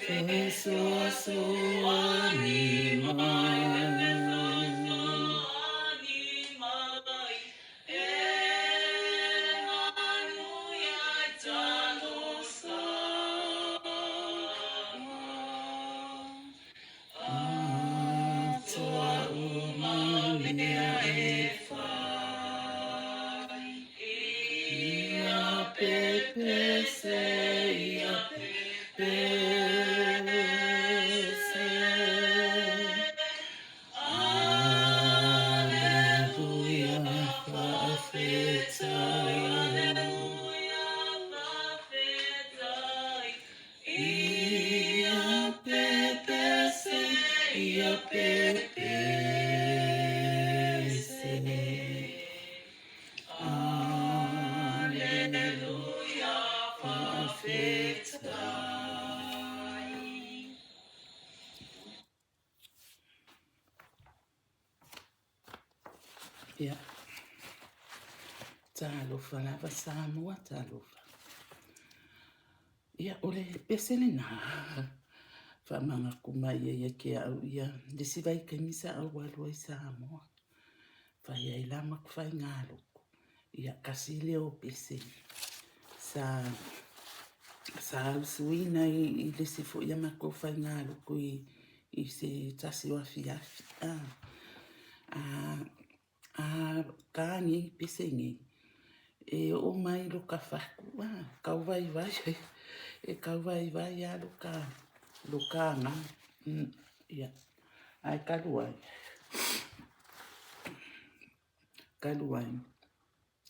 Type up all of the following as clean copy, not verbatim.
Fesoasoani mai. Atoa uma mea e whai. Ia pepese, ia pepese. Aleluia, whawhetai. Aleluia, whawhetai. Ia pepese, ia pepese. Aleluia, whawhetai. Ia. Talofa lava Samoa, talofa. Ia, o le pese lenā, faamagaku mai ai ia ke au ia, le isi vaitaimi sa ou alu ai Samoa, fai ai la ma ku faigalotu. Ia, kasi lea o pese sa sa usuina i, i le isi foi a matou faigalotu i, i se tasi o afiafi. A, a, a ka nei pese nei, e oo mai lo ka fatu, a, kau vaivai, e kau vaivai a lo ka, lo ka agaga. Mm, ia, ae talu ai. Talu ai,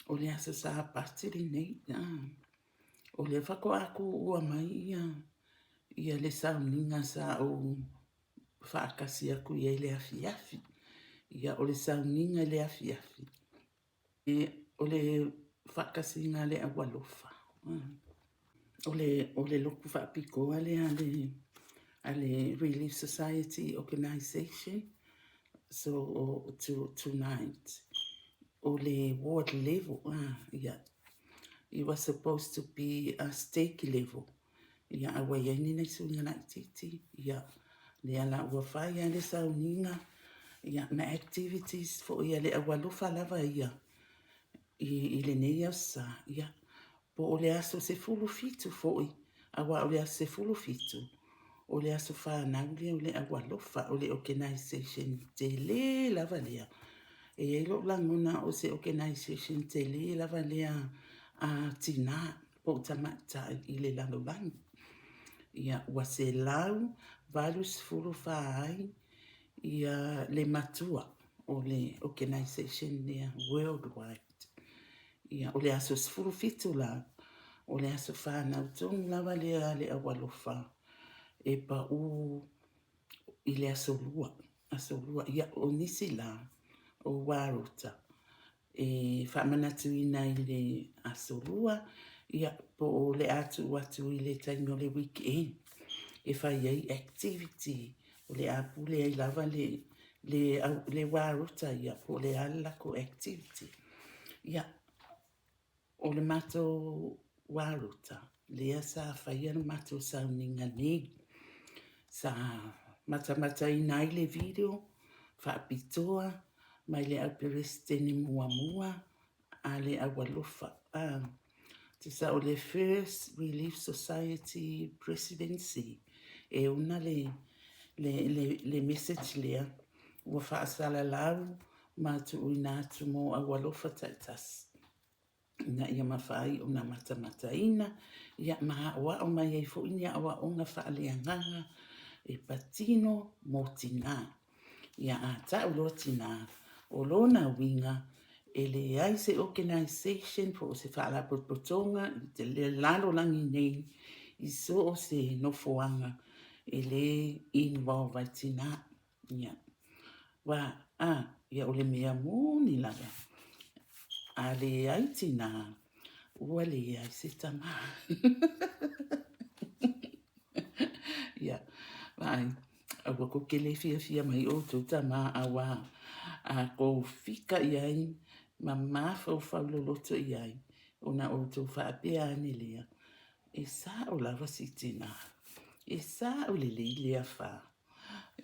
o le aso Sapati lenei, a, o lea faatoa tuua mai ia, ia le sauniga sa ou faatasi atu i ai i le afiafi. Ia, o le sauniga i le afiafi, e, o le faatasiga a le aualofa. O le, o le lotu faapitoa lea a le, a le Relief Society Organization. So, to, tonight, o le ward level, ah, yeah. It was supposed to be a stake level. Ia, a ua iai ni nai suiga laitiiti, ia, lea la ua fai a le sauniga, ia, ma activities foi a le aualofa lava ia i, i lenei aso sa, ia, Po o le aso 17 foi, aua o le aso 17, o le aso fanau lea o le Aualofa, o le organisation tele lava lea. E i ai lou lagona o se organisation tele lava lea a tinā po o tamaitai i le lalolagi. Ia, ua 184 ai ia le matua o le organisation lea worldwide. Ia, o le aso 17 la, o le aso fanau tonu lava lea a le Aualofa e paū i le aso Lua, aso Lua. Ia, o nisi la, o Warota, e faamanatuina i le aso Lua, ia, po o le a tuu atu i le taimi o le weekend e fai ai activity O le a pule ai lava le, le, au, le wā rota ia, po o le a le latou activity. Ia, o le matou wā rota, lea sa faia le matou sauniga nei, sa matamataina ai le video faapitoa mai le au Peresetene muamua a le Aualofa, a, tusa o le First Relief Society Presidency e ona le, le, le, le message lea ua faasalalau ma tuuina atu mo Aualofa taitasi ina ia mafai ona matamataina, ia ma aoao mai ai foi ni aoaoga faaleagaga e patino mo tinā. Ia a tau loa tinā, o lona uiga, e leai se organisation po o se faalapotopotoga i te lalolagi nei i so o se nofoaga e le involve ai tinā. Ia. Wa, a, ia o le mea moni lava, a leai tinā, ua leai se tama. Ia, vaai. Aua kou ke le fiafia mai outou tama auā a kou fika i ai ma mafaufau loloto i ai, ona outou faapea ane lea, E sao lava si tinā. E sao lelei lea fa.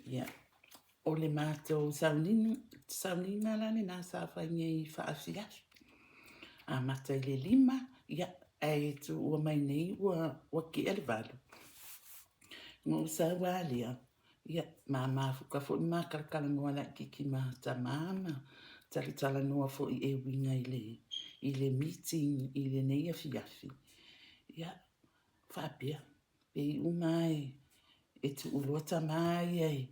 Ia, o le matou sauniga, sauniga la lena sa fai nei faafiafi. Amata i le 5, ia, ae tuua mai nei ua, ua tea le 8. Na ou sau lava lea, ia, ma mafuta foi ma talatalanoa laitiiti ma tama ma talatalanoa foi e uiga i le, i le meeting i lenei afiafi. Ia, faapea, pe iu ma e, e tuu loa tama ia e,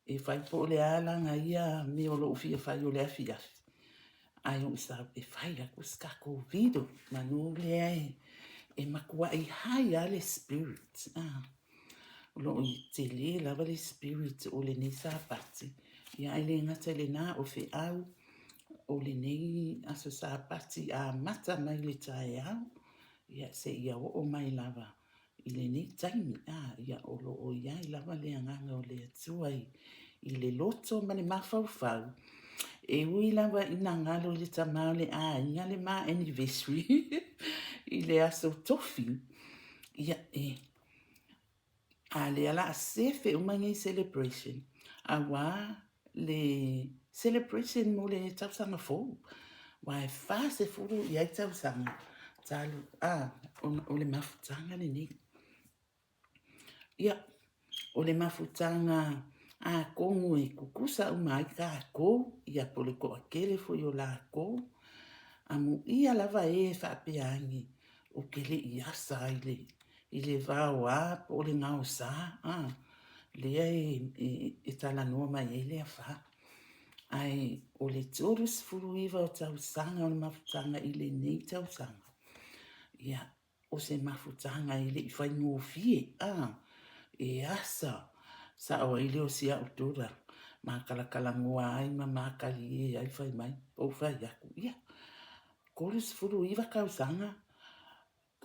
e fai po o le a lana ia mea o lo o fia fai o le afiafi, ae ou sau e fai atu se tatou video, manu lea e, e matuai high lava le spirit. Ah. O lo o tele lava le spirit o lenei Sapati, ia ae le gata i lena o feau o lenei aso Sapati amata mai le taeao, ia seia oo mai lava i lenei taimi, a, ia o lo o i ai lava le Agaga o le Atua i, i le loto ma le mafaufau, e ui lava ina galo i le tama o le aiga le ma anniversary i le aso Tofi, ia e, a lea la a sefe uma nei celebration, auā le celebration mo le tausaga fou, aua e 40 i ai tausaga talu, a, o le mafutaga lenei. Ia, o le mafutaga atonu e tutusa uma ai tatou, ia po o le toatele foi o latou, amuia lava e e faapea ane, ou te le i asa ai le, i le vaoa po o le gaosa, a, lea e, e, e talanoa mai ai le afa. Ae o le 39 o tausaga o le mafutaga i lenei tausaga, ia, o se mafutaga e le i faigofie, a, e asa sao ai lea o si au tura, matalatalanoa ai ma matalie ai fai mai, ou fai atu, ia, 39 tausaga,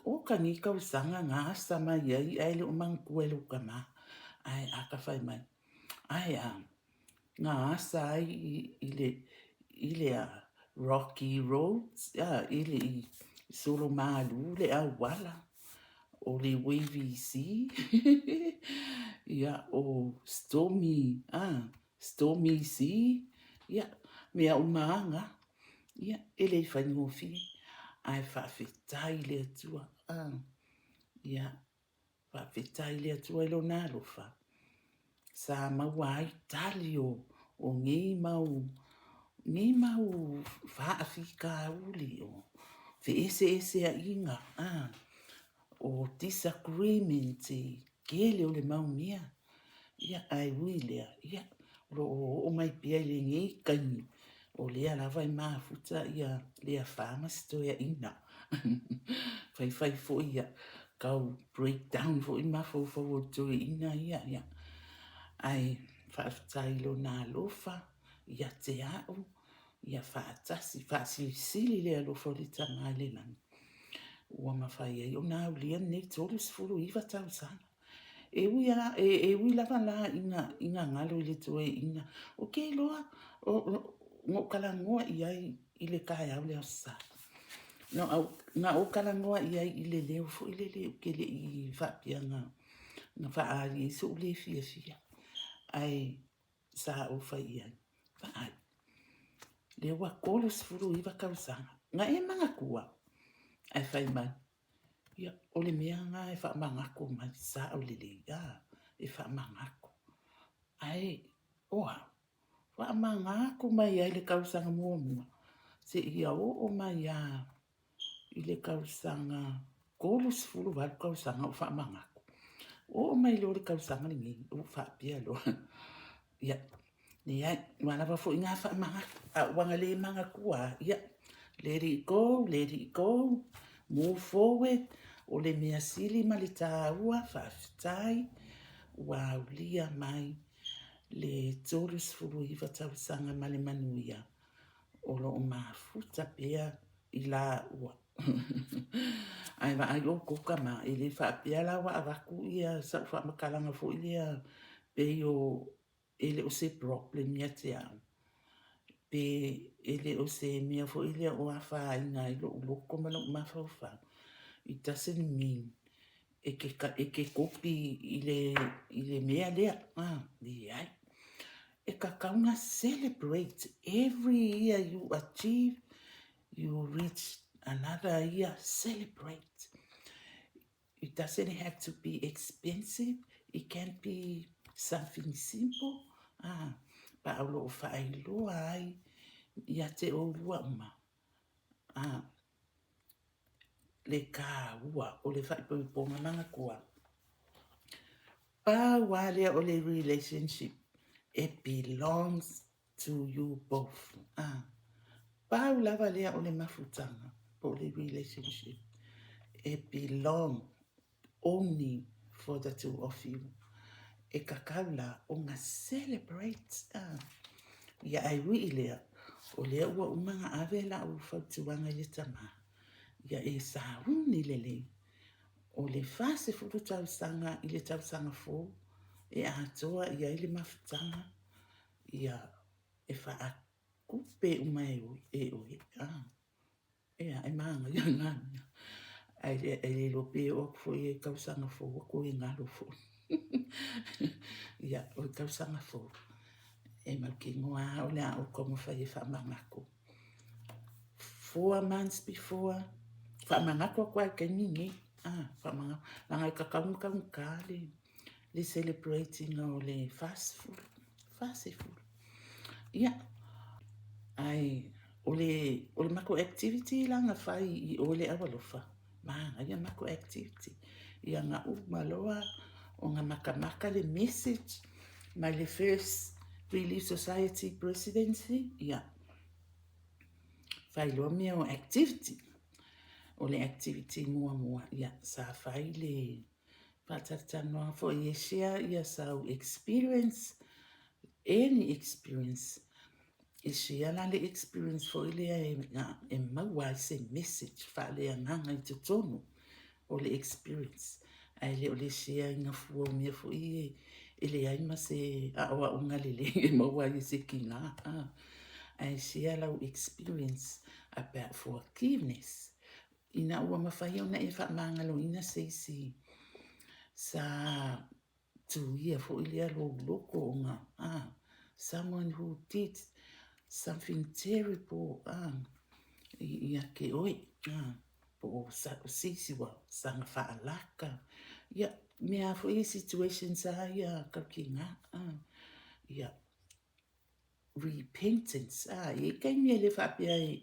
Oka nei tausaga na asa mai ai ae le o manatua e lou tama. Ae a ka fai mai, ae a, na asa ai i, i le, i le a, rocky roads, a, i le i solo malu le auala, o le wavy sea, ia, o stormy, a, stormy sea, ia, mea uma lava na. Ia, e le i faigofie, ae faafetai i le Atua. Ah, ia, faafetai i le Atua i lona alofa. Sa maua ai tali o, o nei mau, nei mau faafitauli, o feeseeseaiga, ah, o disagreement i tele o le mau mea. Ia, ae ui i lea, ia, o lo o oo mai pea i lenei taimi, o lea lava e mafuta ia le afa ma se toeaina. Faifai foi ia, tau break down foi mafaufau o le toeaina ia, ia. Ae faafetai i lona alofa ia te au, ia faatasi, faasilisili le alofa o le Tama i le lagi. Ua mafai ai ona aulia lenei 39 tausaga. E ui, a, e, e ui lava la ina, ina galo i le toeaina, o ke iloa, o, o, na ou talanoa i ai i le taeao le Aso Sa. Na, au, na ou talanoa i ai i le leo foi lele ou te le i faapea na, na faaali ai so'u le fiafia. Ae sa ou fai i ai, vaai, lea ua 39 tausaga, na e manatua, ae fai mai, Ia, o le mea lena e faamanatu mai, sao lelei, a, e faamanatu. Ae, o au, faamanatu mai ai le tausaga muamua, seia oo mai lava i le tausaga 38 tausaga o faamanatu. Oo mai loa le tausaga lenei, ou faapea loa, ia, Leai, ua lava foi ngā whaamangatu, a ua nga le mangatua, ia, let it go, let it go, move forward, o le mea sili ma le tāua, faafetai, ua aulia mai le 39 tausaga ma le manuia, o lo o mafuta pea i la ua. Ae vaai outou tama, e le faapea la ua avatu ia sau faamatalaga foi lea pei o e le o se problem ia te au, pe e le o se mea foi lea o afaina ai lou loto ma lou mafaufau, it doesn't mean. E ke, e ke kopi i le, i le mea lea. Ah, leai. E kakau na celebrate every year you achieve, you reach another year, celebrate. It doesn't have to be expensive. It can be something simple. Ah, pa o loo whaailoa ai ia te oulua uma. Ah, le kāua o le faaipoipoga manatua. Pau lava lea o le relationship, it belongs to you both. Ah, pau lava lea o le mafutaga po o le relationship, it belong only for the two of you. E kakau la ona celebrate. Ah, ia ai ui i lea, o lea ua uma na ave lau fautuaga i le tamā, ia e sauni lelei. O le 40 tausaga i le tausaga fou e atoa i ai le mafutaga, ia e faakupe uma e oe, e oe. Ah. Ea, e mānaia nā mea. Ae le, e le iloa pe oo atu foi i tausaga fou ua toe galo foi. Ia, o le tausaga fou, e mautinoa lava o le a ou taumafai e faamanatu. 4 months before, faamanatu atu lava i le taimi lenei. Ah, faamanatu. Leaga e tatau ona taugata le, le celebrate ina o le 40, 40. Ia, ae o le, o le matou activity la na fai i o i le Aualofa, manaia matou activity. Ia na uma loa ona matamata le message mai le First Relief Society Presidency, ia, fai loa mea o activity. O le activity muamua, ia, sa fai le faatalatalanoaga foi e share ia sau experience, any experience. E share la le experience foi lea e, e maua ai se message faaleagaga i totonu o le experience. Ae le o le share ina fua o mea foi e, e leai ma se aoaoga lelei e maua ai e se kinā. Ah. Ae share lau experience about forgiveness. Ina ua mafai ona e faamagaloina se isi sa tuia foi lea lou loko ona, ah, someone who did something terrible, ah, ia te oe, ah, po o se isi ua saga faalaka, ia, mea foi ia situations a ia taukina, ah, ia, repentance, ā, e i ai taimi e le faapea ai,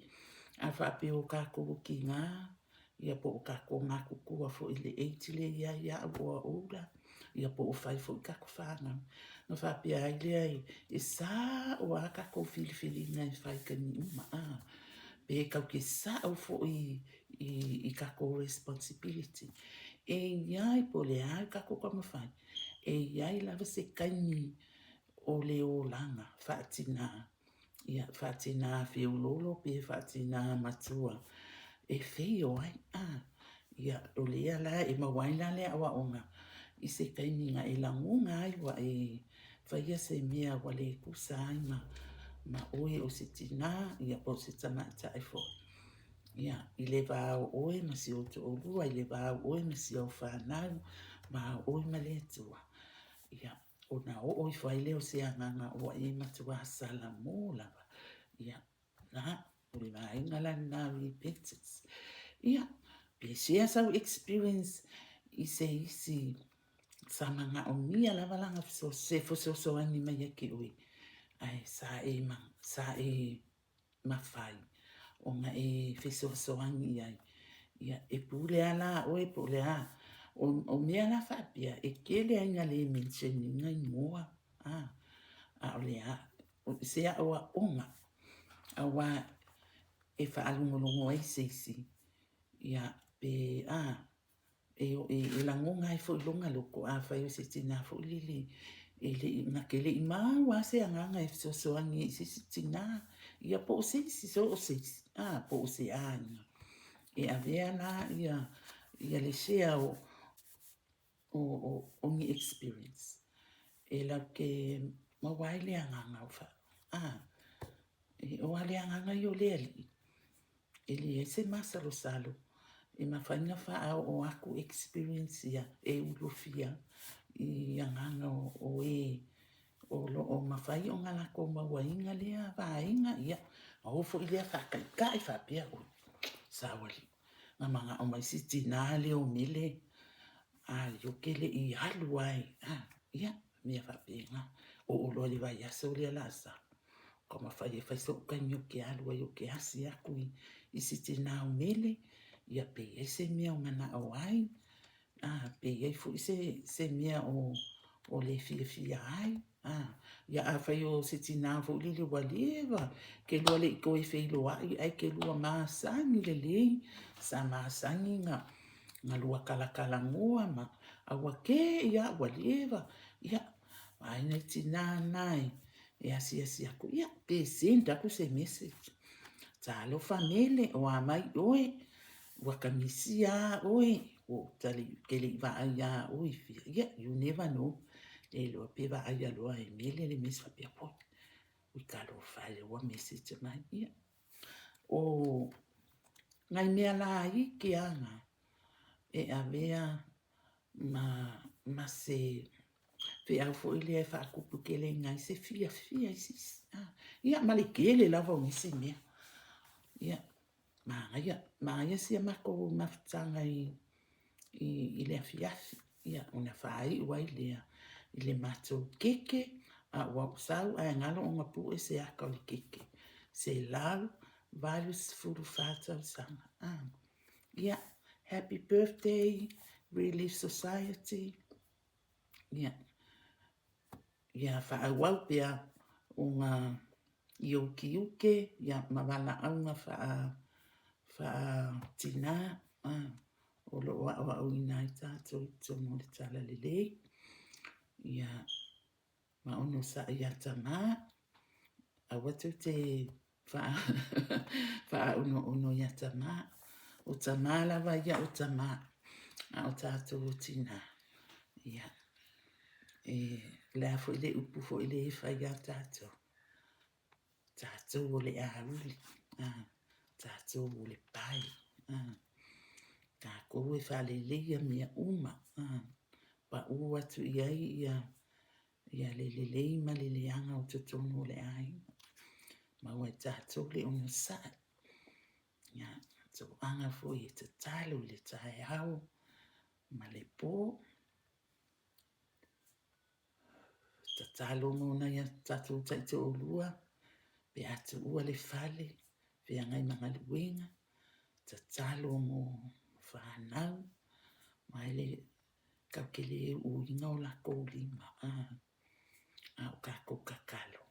a faapea o kākou o kinā, ia po o kākou matutua foi i le age lea i ai au o au la, ia po o fai foi kākou whānau. Na faapea ai lea e, e sa'o a kākou filifiliga e fai taimi uma, ā, pe kau ke sa'o foi i, i kākou responsibility. E i ai po o le a kākou taumafai, e i ai lava se taimi o le olaga faatinā, ia, faatinā feoloolo pe faatinā matua e feio ai, a, ia, o lea la e maua ai la le aoaoga i se taimi na e lagona ai ua e faia se mea ua le tusa ai ma, ma oe o se tinā, ia, po o se tamaitai foi. Ia, i le va o oe ma si ou toalua, i le va o oe ma si au whanau, ma o oe ma le Atua. Ia, ona oo ifo ai lea o se agaga ua e matuā salamo lava. Ia, na, o le vaega la lena repentance. Ia, pe share sau experience i se isi sa manaomia lava lana se fesoasoani mai ia te oe, ae sa e, sa e mafai ona e fesoasoani i ai. Ia, e pule a la oe po o le a. O, o mea la faapea, e tele ai na le mention ina igoa, a, a o le a, o se aʻoaʻoga, auā e faalogologo ai se isi, ia, pe, a, E, e, e lagona ai foi lona loko, afai o se tinā foi lele e le i, na te le i mau lava se agaga e fesoasoani ai i se isi tinā, ia po o se isi, so o se isi, a, po o se aiga. E avea la ia, ia le share o, o, o, o ni experience e lau te maua ai le agaga o fa, a, e, o a le agaga ia o le alii, E leai se masalosalo E mafai ona faaoo aku experience ia e ulufia i agaga o e o lo o mafai ona latou mauaina lea vaega, ia, ona o foi lea faataitai faapea, oi, saoalii, na manao mai si tinā lea o Mele a ia ou te le i alu ai, a, ia, mea faapena. Oo loa i le vaiaso lea o le a sau, taumafai e fai so'u taimi ou te alu ai ou te asi atu i si tinā o Mele, ia pe i ai se mea o mana'o ai, a, pe i ai foi se mea o le fiafia ai, a. Ia afai o se tinā foi lele ua leva, ke lua le i toe feiloai ae ke lua masani lelei, sa masani na lua talatalanoa ma, a ua te i a ua leva, ia, vaai nai tinā na e asiasi atu, ia, pe send atu se message, Talofa Mele, o a mai ʻoe? Ua ta misia a ʻoe, ua ou te le i vaai iā ʻoe i fia. Ia, you never know. Le iloa pe vaaia loa e Mele le message faapea, oi, ui talofa e lea ua message mai. Ia, o nai mea laiti lava na e avea ma, ma se feau foi lea e faatuputeleina ai se fiafia i sisi. Ia, ma le tele lava o nisi mea. Ia, manaia, manaia si a matou mafutaga i, i, i le afiafi. Ia, ona faaiu ai lea i le matou keke, a ua ou sau ae galo ona pue se ata o le keke. 184 tausaga. Ah. Ia, happy birthday Relief Society. Ia, ia faaauau pea o ngā i ou tiute, ia, ma valaauga faa, faatinā, ah, o lo o aoaoina ai tātou i totonu o le Talalelei. Ia, ma onosai iā Tamā, aua tou te faaonoono iā Tamā. O Tamā lava ia o Tamā, a o tātou o Tinā. Ia, e, o le a foi le upu foi le e fai iā tātou? Tātou o le auli, a, tātou o le pae, a, tākou e faaleleia mea uma, a, paʻū atu i ai ia, ia le lelei ma le leaga o totonu o le aiga. Maua e tātou le onosai. Ia, toaga foi e tatalo i le taeao ma le pō. Tatalo mo nai a tatou taitoalua pe a tuua le fale, feagai ma galuega, tatalo mo fanau, ma e le tatou te le uuina o latou lima, a, a o tatou tatalo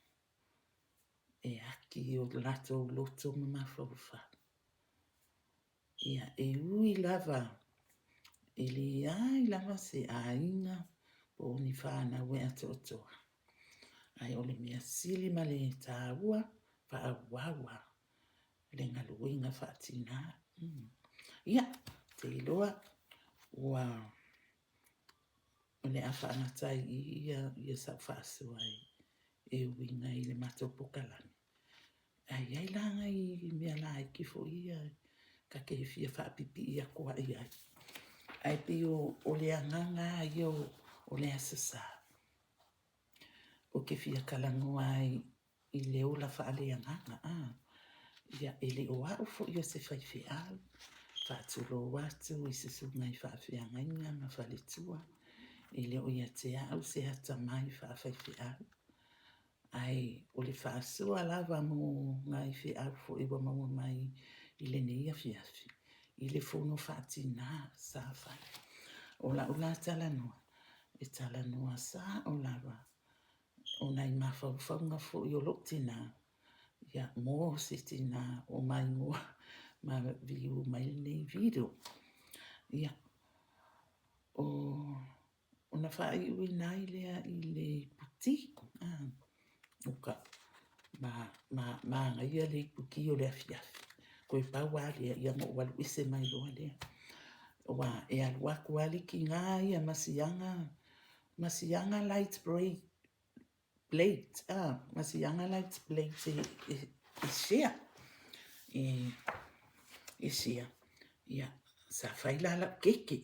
e aki i o latou loto ma mafaufau. Ia, e ui lava, e leai lava se aiga po o ni whānau e atoatoa. Ae o le mea sili ma le tāua, faaauaua le galuega faatinā. Mm. Ia, te iloa, ua o le a faagata ai i ia, ia sau faasoa e, e uiga i le matou pokalame. Ae i ai la nai mea laiti foi ia ta te fia faapipii atu ai i ai. Ae pei o, o le agaga lava ia o, o le Aso Sa, ou te fia talanoa ai i le ola faaleagaga, a, ia e le o au foi o se faifeau, faatulou atu i susuga i faafeagaiga ma faletua, e le o ia te au se atamai faafaifeau, Ae o le faasoa lava mo nai feau foi ua maua mai i lenei afiafi, i le fono faatinā sa fai. O lau la talanoa, e talanoa sa'o lava o nai mafaufauga foi o lou tinā, ia, mo se tinā o maimoa ma viu mai lenei video. Ia, o Ona faaiuina ai lea i le iputi, o ka ma, ma, manaia le iputi o le afiafi. Toe pau lava lea, ia ona ou alu ese mai loa lea. Aua e alu atu lava le tiga ia ma siaga, ma siaga light break, plate, ah, ma siaga light plate e, e, e share. E, e share. Ia, Sa fai la la'u keke.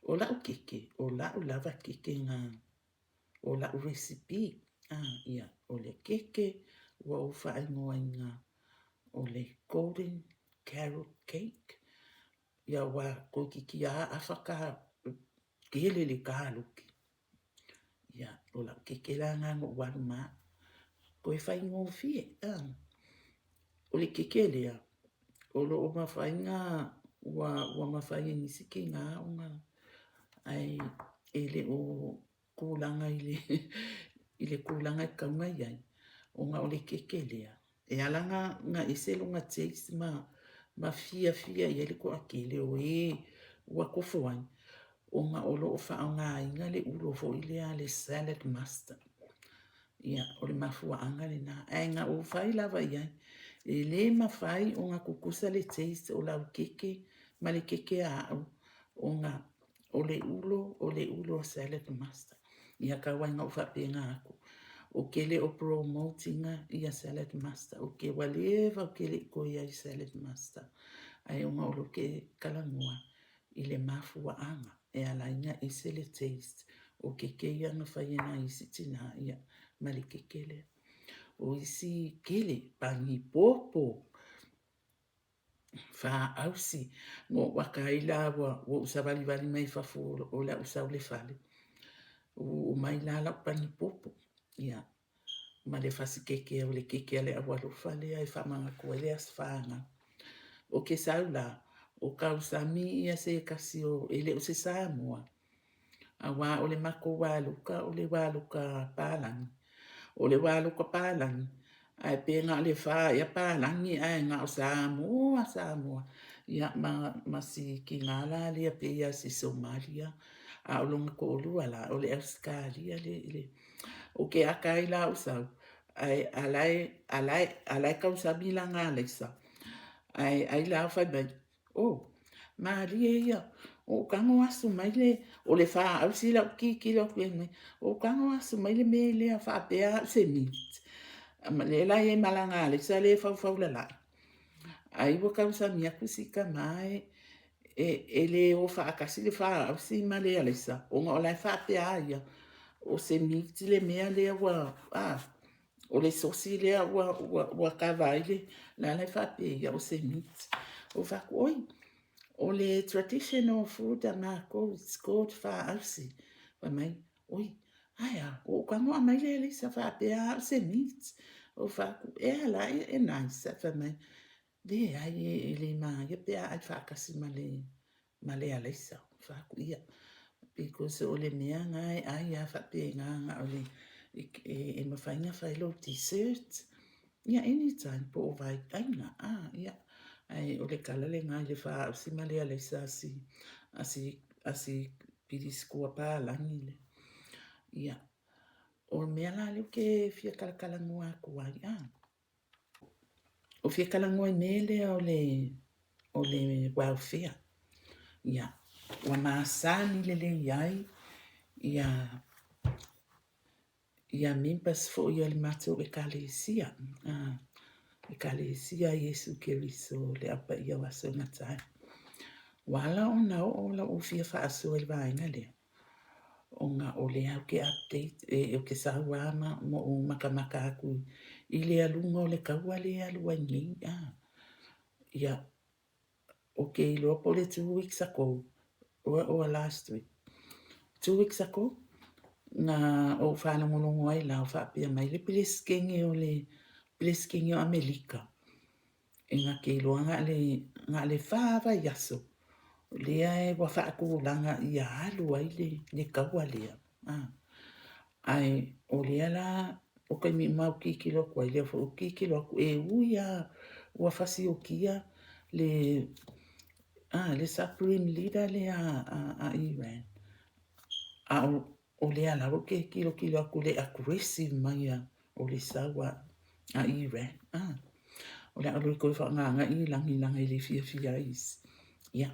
O la'u keke, o la'u lava keke na o la'u recipe. Ah, ia, o le keke ua ou faaigoaina o le golden carrot cake. Ia ua toeitiiti lava afa ka tele le kaluki. Ia, o la'u keke la lena na ou alu ma a'u. Toe faigofie, a. O le keke lea, o lo o mafai na, ua, ua mafai e nisi tina ona, ae e le o tulaga i le, i le tulaga e tatau ona i ai, ona o le keke lea, e ala ona ese lona taste ma, ma fiafia i ai le toatele o e ua tofo ai, ona o lo o faaaogaina le ulo foi lea a le salad master. Ia, o le mafuaaga lena. Ae na ou fai lava i ai, e le mafai ona tutusa le taste o lau keke ma le keke a au, ona o le ulo, o le ulo a Salad Master. Ia tau ai na ou faapena atu, ou te le o promote ina ia Salad Master, ou te ua leva ou te le i toe i ai i Salad Master, ae ona o lea ou te talanoa i le mafuaaga e ala ai ona ese le taste o keke ia na fai e nai isi tina ia ma le keke lea. O isi kele, panipopo, faausi, na ou ata ai la ua ou savalivali mai fafo o le a ou sau i le fale, ua oo mai la lau panipopo, ia, ma le fasi keke o le keke a le aualofa lea e faamanatu ai le aso fanau. Ou te sau la, o tausami ia se tasi o, e le o se Samoa, aua o le matou waluka o le waluka palagi. O le waluka palagi, ae pe na o le fa ea palagi ae na o Samoa, Samoa. Ia ma, ma si tina la lea pei lava o se Somalia, a o lona toalua la, o le Ausetalia le, le. Ou te ata ai la ou sau, ae a la e, a la e, a la e tausami lana alaisa, ae ai la o fai mai, Oh, malie ia, ua ou tago asu mai le, o le faausi lau tilotilo atu i ai mai, ua ou tago asu mai le mea lea faapea au se meat. Lea la e i ai ma lana alaisa lea e faufaulalai. Ai ua tausami atu si tama e, e, e le o faatasi le faausi ma le alaisa, ona o la e faapea a ia, o se meat le mea lea ua, a, o le sosi lea ua, ua, ua kava ai le, la la e faapea ia o se meat. Ou fai atu, oi, o le traditional food a matou, it's called faausi. Fai mai, oi, ae a, ua ou tago aumai le alaisa faapea au se meat. Ou fai atu, e a la, e, e nice. Fai mai, Leai, e le manaia pe a ai faatasi ma le, ma le alaisa. Fai atu, ia, because o le mea na e ai a faapena na o le, e, e mafai na fai lou dessert. Ia, anytime, po o vai aiga, ah, ia. Ae o le tala lena i le faausi ma le alaisa a si, a si, a si pilisikoa palagi lea. Ia, o le mea la lea ou te fia talatalanoa atu ai, ah. O fia talanoa i mea lea o le, o le welfare. Ia, ua masani lelei ai ia, ia members foi o le matou ekalesia, ah, ekalesia Iesu Keriso le Au Paia o Aso e Gata ai. Ua ala ona oo la ou fia faasoa i le vaega lea, ona o lea ou te update, e, ou te sau lava ma, ma ou matamata atu i le aluga o le taua lea e alu ai nei. Ah. Ia, ou te iloa po o le 2 weeks ago, or last week, 2 weeks ago, na ou faalogologo ai la o faapea mai le Peresetene o le Peresetene o Amelika, E na te iloa na o le, na o le fa vaiaso lea e ua faatulaga ia alu ai le, le taua lea. A. Ae o lea la o taimi uma ou tilotilo atu ai, lea foi ou tilotilo atu, e ui lava ua fasiokia le, a, le Supreme Leader lea a, a Iran, a o, o lea lava ou te tilotilo atu i le aggressive mai a o le sau a, a Iran. Ah, o le a loi toe faaaoga i lagi leaga e le fiafia ai isi. Ia,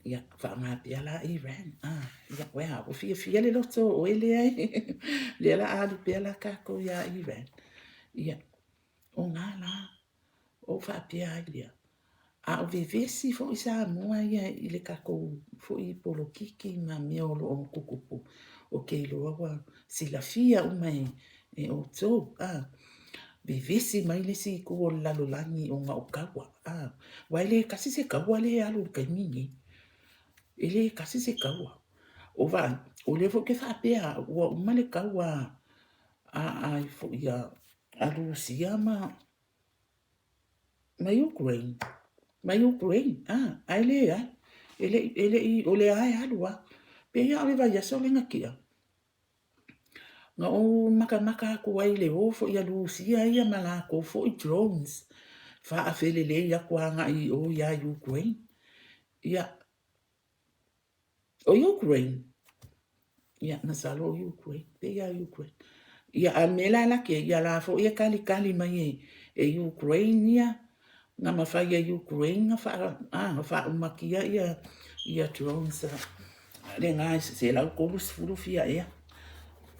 ia, faaaoga pea la Iran. Ah, ia, uea, ua fiafia le loto o oe lea e, lea la a alu pea la tatou ia Iran. Ia, o ngā la, o faapea ai lea. A o vevesi foi Samoa ia i le tatou foi polokiki ma mea o lo o tutupu, ou te iloa ua silafia uma e outou, a vevesi mai le isi itu o le lalolagi ona o taua, a aua e le tasi se taua lea e alu i le taimi lenei. E le tasi se taua. O vaai, o lea foi ou te faapea au, ua uma le taua a Rusia ma Ukraine, ma Ukraine, a, ae leai, e le i, e le i, o lea e alu lava. Pei lava o le vaiaso lea na tea, na ou matamata atu ai i le o foi a Rusia ia ma latou foi drones, faafelelei atu agai i o ia Ukraine. Ia, O Ukraine? Ia, masalo o Ukraine. Pei lava o Ukraine. Ia, a o le mea la e laki ai, ia la foi e talitali mai e, e Ukraine ia, na mafai e Ukraine na faa, a, na faaumatia ia, ia drones a, lena e 130 fia ea.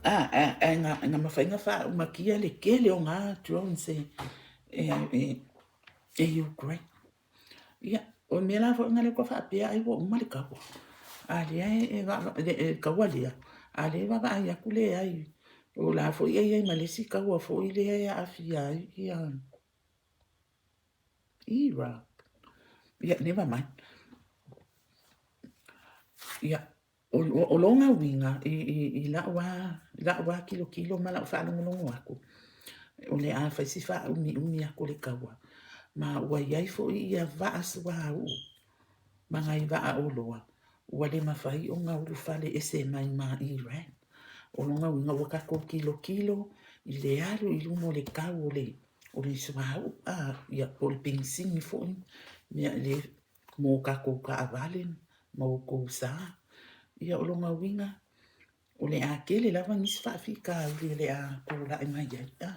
A, a, a na, na mafai na faaumatia le tele o na drones e, e, e, e Ukraine. Ia, o le mea la foi lena lea ua faapea ai ua uma le taua. A lea e e taua lea, a lea e vaavaai atu leai, o la foi e i ai ma le isi taua foi lea e aafia ai ia Iraq. Ia, never mind. Ia, O lona uiga, i la'u lava tilotilo ma la'u faalogologo atu, o le a fai si faaumiumi atu o le taua, ma ua i ai foi ia vaa suauu ma nai vaa oloa ua le mafai ona ulufale ese mai ma Iran. O lona uiga, ua tatou tilotilo i le alu i luma o le tau o le suauu, ia po o le penisini foi, mea mo tatou taavale ma outou sa. Ia o lona uiga, o le a tele lava nisi faafitauli o le a tulai mai ai. A,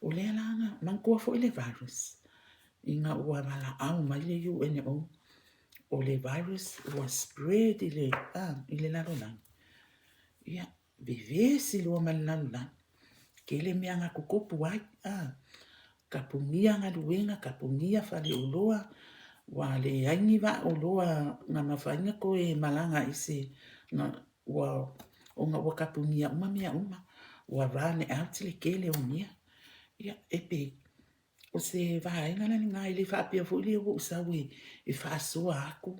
o lea la na manatua foi le virus ina ua valaau mai le UNO o le virus ua spread i le, a, i le lalolagi. Ia, Vevesi loa ma le lalolagi. Tele mea na tutupu ai, a. Kapugia galuega, kapugia faleoloa, ua leai ni vaa oloa na mafai ona toe malaga ese, na, ua, ona ua kapugia uma mea uma. Ua run out le tele o mea. Ia, e pei, O se vaega la lena, e le faapea foi lea ua ou sau e faasoa atu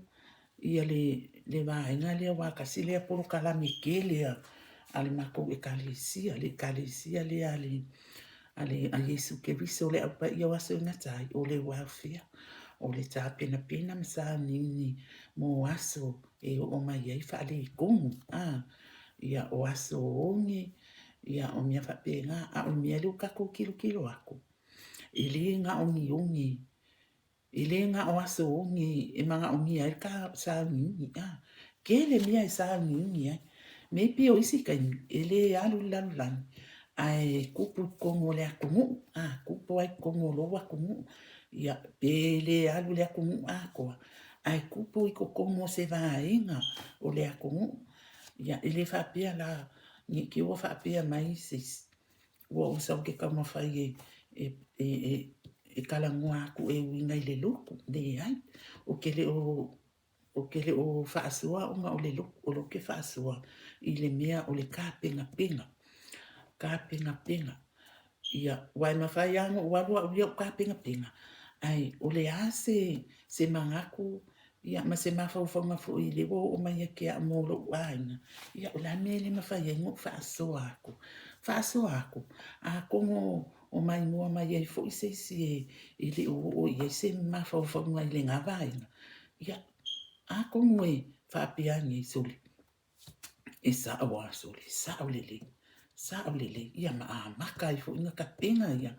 ia le vaega lea aua tasi lea polokalame tele a le matou ekalesia, le ekalesia lea a le a Iesu Keriso o le Au Paia o Aso e Gata ai, o le welfare, o le tapenapena ma sauniuni mo aso e oo mai ai faaletonu, a, ia o aso oge, ia o mea faapena, a o le mea lea ua tatou tilotilo atu, E le na o ni oge, e le na o aso oge e manaomia ai ka sauniuni, a tele mea e sauniuni ai. Maybe o isi taimi e le alu i le lalolagi ae tupu i totonu o le atunuu, a tupu ai i totonu o lou atunuu, ia pe le alu i le atunuu atoa, ae tupu i totonu o se vaega o le atunuu. Ia e le faapea la ne i te i ua faapea mai se isi, Ua ou sau ou te taumafai e, e, e, e, e talanoa atu e uiga i le lotu. Leai, ou te le o, ou te le o faasoa ona o le lotu, o lea ou te faasoa i le mea o le tapenapena. Tapenapena. Ia, aua e mafai lava ona ou alu au ia ou tapenapena, ae o le a se, se manatu Ia, ma se mafaufauga foi lea ua oo mai ia te au mo lou aiga, ia, o le a le mea e le mafai ai ona ou faasoa atu? Faasoa atu, atonu o maimoa mai ai foi se isi e le o oo i ai se mafaufauga i lena vaega, ia, atonu e faapea ane, sole, E sao lava sole, sao lelei, sao lelei. Ia ma amata ai foi ona tapena ia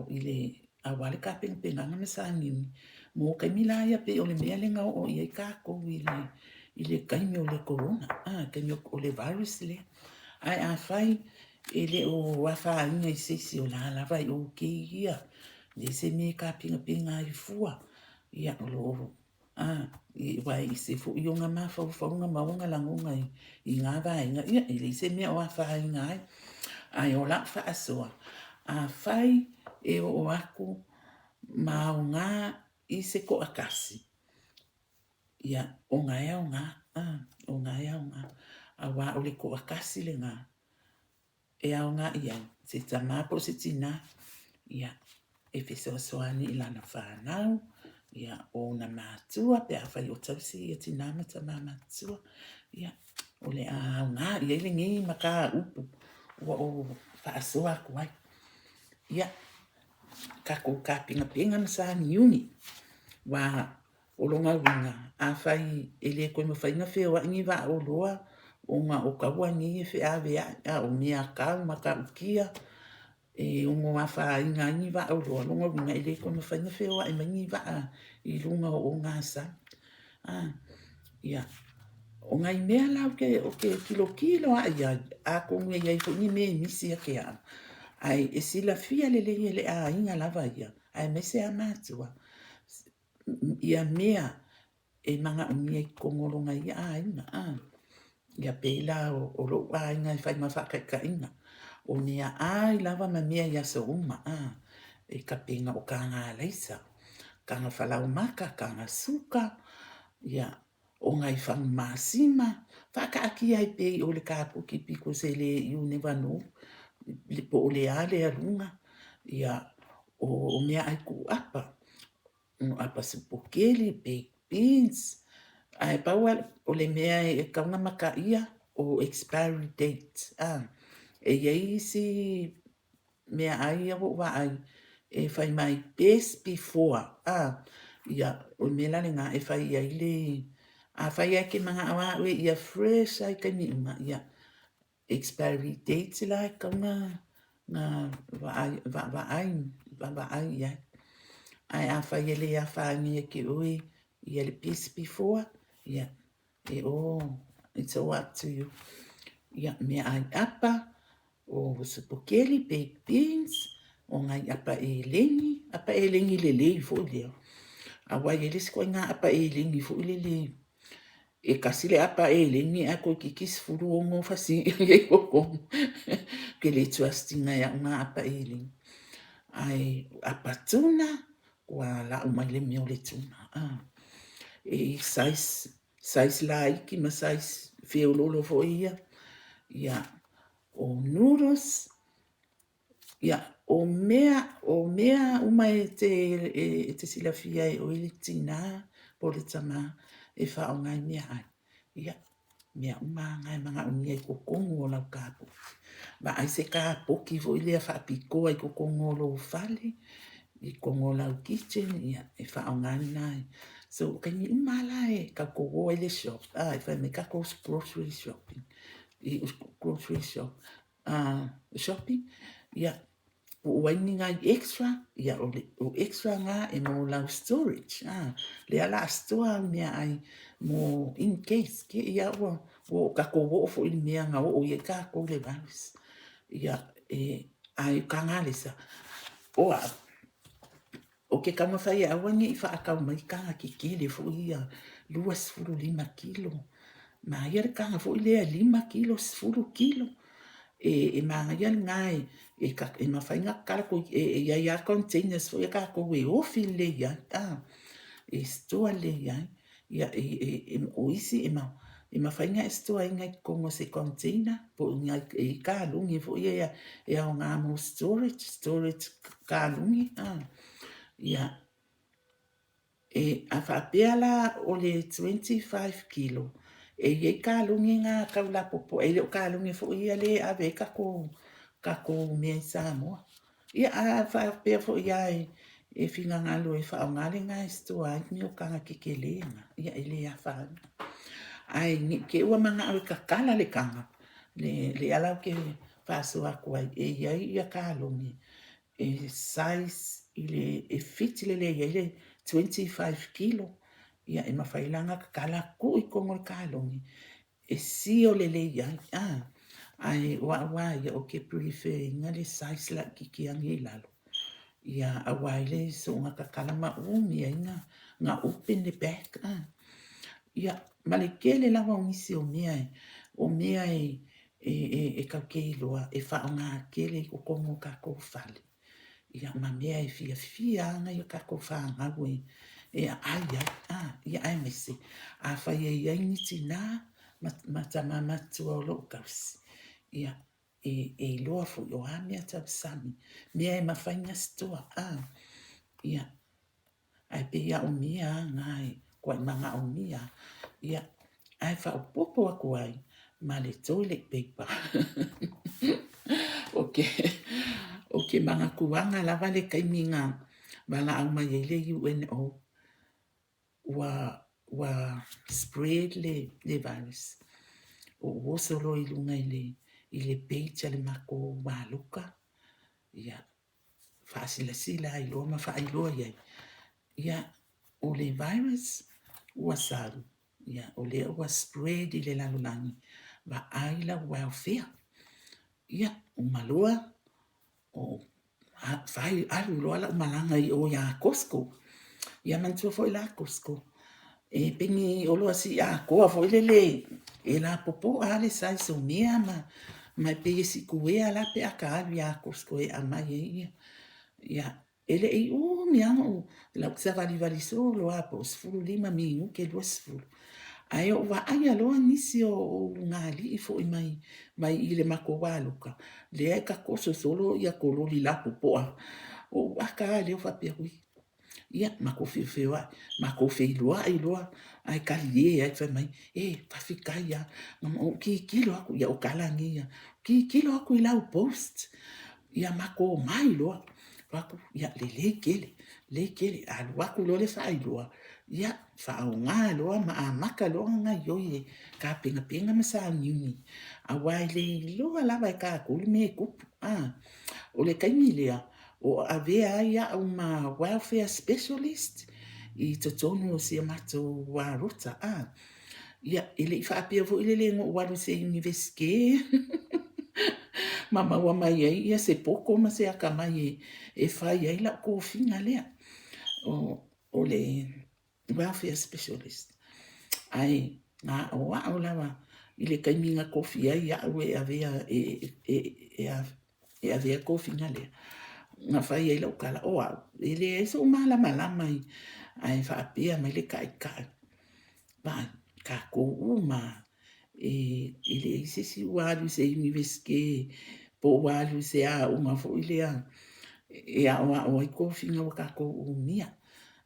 i le aua le tapenapenaga ma sauniuni mo taimi la ia pei o le mea lea na oo i ai tatou i le i le taimi o le corona, a, taimi o le virus lea. Ae afai e le o afaina i se isi o la lava e okay ia, leai se mea e tapenapena ai fua, ia o lo o A, aua e ese foi ona mafaufauga ma ona lagona i na vaega, ia, e leai se mea o afaina ai. Ae o lau faasoa, afai e oo atu ma aoga i se toatasi, ia, o ga e aoga, o ga e aoga, auā o le toatasi lena e aoga i ai se tamā po o se tinā, ia, e fesoasoani i lana fanau, ia, o ona matua pe afai o tausi ia tinā ma tamā matutua, ia, o le a aoga i ai lenei mataupu ua ou faasoa atu ai. Ia, tatou tapenapena ma sauniuni, aua o lona uiga, afai e le toe mafai ona feoai ni vaa oloa ona o taua nei e feaveai, a o meatau ma matautia e ono afaina ai ni vaa oloa, o lona uiga e le toe mafai ona feoai mai ni vaa i luga o ogasami. Ia, o nai mea la ou te tilotilo lava i ai, atonu e i ai foi ni mea e misi ia te au, ae e silafia lelei e le aiga lava ia, aemaise lava matua, ia mea e manaomia i totonu o lona ia aiga. Ia pei la o lou aiga e fai ma faataitaiga, o meaai lava ma mea i aso uma, e tapena o taga alaisa, taga falaoamata, taga suka, ia, o nai fagu masima, faataatia ai pea i o i le kapoki because e le, you never know po o le a le aluga, ia, o meaai tuuapa, apa supokeli, baked beans, ae pau lava o le mea e tatau ona mataia o expiry date. E i ai isi meaai ia ua ou vaai e fai mai best before, ia, o le mea la lena e fai ai le… Afai lava e te manao lava oe ia fresh lava i taimi uma, ia, expiry date la e tatau ona vaavaai i ai. Ae afai e le afaina ia te oe le best before, ia, e all, it's all up to you. Ia, meaai apa, o supokeli, baked beans, o nai apa eleni, apa eleni lelei foi lea. Aua e i ai le isi ituaiga apa eleni foi lele e tasi le apa eleni ae toeitiiti 16 fasi i ai i totonu. Ou te le trust ina e au na apa eleni. Ae apa tuna, ua lau mai le mea o le tuna. E size, size laiti ma size feoloolo foi ia. Ia, o noodles, ia, o mea uma e te silafia e oe le tinā po o le tamā e faaaoga i meaai, ia, mea uma lava na e manaomia i totonu o lau kapoki. Vaai se kapoki foi lea faapitoa i totonu o lou fale, i totonu o lau kitchen, ia, e faaaoga lena. So, o taimi uma lava la e tatou o ai i le shop, e fai mai tatou grocery shopping, grocery shop, shopping, ia, puu ai ni nai extra, ia o extra na e mo lau storage, lea o le a store au meaai mo in case, te i lava ua tatou oo foi i le mea na oo i ai tatou i le virus. Ia, ae o taga alesa, o au, ou te taumafai e aua ne i faatau mai taga tetele foi ia 25 kilo. Manaia le taga foi lea 5 kilo, 10 kilo. E manaia lena e mafai ona tatala, e i ai lava containers foi a tatou e ofi lelei ai, e store lelei ai. Ia, o isi e mafai ona e store ina i totonu o se container po o e i ai kalone foi ia e aoga mo storage, storage kalone. Ia, a faapea la o le 25 kilo, e i ai kalone na tau lapopoa, e le o kalone foi ia lea e ave ai tatou mea i Samoa. Ia, a faapea foi lava e finagalo e faaaoga lena e store ai mea o taga tetele na, ia e le afaina. Ae ne i te i ua manao e tatala le taga, lea la ou te faasoa atu ai, e i ai kalone e size i le, e fit lelei ai le 25 kilo, ia e mafai la ona tatala tuu i totonu o le kalone e seal lelei ai. Ae o au lava ia ou te prefer ina le size laitiiti ane i lalo, ia aua ai le soona tatala ma umi ai na open le bag. Ia, ma le tele lava o nisi o mea, o mea e tatou te iloa e faaaoga tele i totonu o tatou fale, ia ma mea e fiafia lava nai a tatou fanau e e aai ai, a, ia aemaise afai e i ai ni tinā ma, ma tamā matutua o lo o tausi, ia, e, e iloa foi o a mea tausami, mea e mafai ona stoa, a, ia, ae pei a umia a na e kuai manaomia, ia, ae faaopoopo atu ai ma le toilet paper. O ke, o ke manatuaga lava le taimi na valaau mai ai le UNO ua, ua spread le, le virus. Ou oso loa i luga i le, i le page a le matou maloka, ia, faasilasila ai loa ma faailoa i ai, ia, o le virus ua sau, ia, o lea ua spread i le lalolagi, vaai lau welfare. Ia, uma loa, o fai, alu loa lau malaga i o ia Costco. Ia manatua foi la Costco, e pei ni oloa siiatoa foi lele e lapopoa lava le size o mea ma, ma e pei e sikuea la pe a ta alu ia Costco e aumai ai ia. Ia, e le i umi lava ona ou, la ou savalivali solo lava po o le 15 minute 20, ae ou vaaia loa nisi o ulugalii foi mai, mai i le matou aloka, lea e tatoso solo ia kololi lapopoa. Ou ata lava lea ou faapea, ui, ia matou feofeoai, matou feiloai loa ae talie ai fai mai, e faafetai lava. Ou tilotilo atu, ia o tala nei ia, tilotilo atu i lau post, ia matou omai loa. Fai atu, ia lelei tele, lelei tele. Alu atu loa le faailoa, ia faaaoga loa ma amata loa ona gaoioi e tapenapena ma sauniuni, aua e le iloa lava e tatou le mea e tupu. A, o le taimi lea, o avea ai au ma welfare specialist i totonu o si a matou rota. A, ia, e le i faapea foi lele na ou alu i se Iunivesite ma maua mai ai ia se poto ma se atamai e, e fai ai lau tofiga lea. O, o le welfare specialist. Ae na aoao lava i le taimi na tofi ai au e avea e, e, e, e, e avea tofiga lea. Na fai ai lau tala, o au, e leai sou malamalama i, ae faapea mai le taitai, vaai, tatou uma e, e leai se isi ua alu i se Iunivesite po ua alu i se aoga foi lea e aoao ai tofiga ua tatou umia.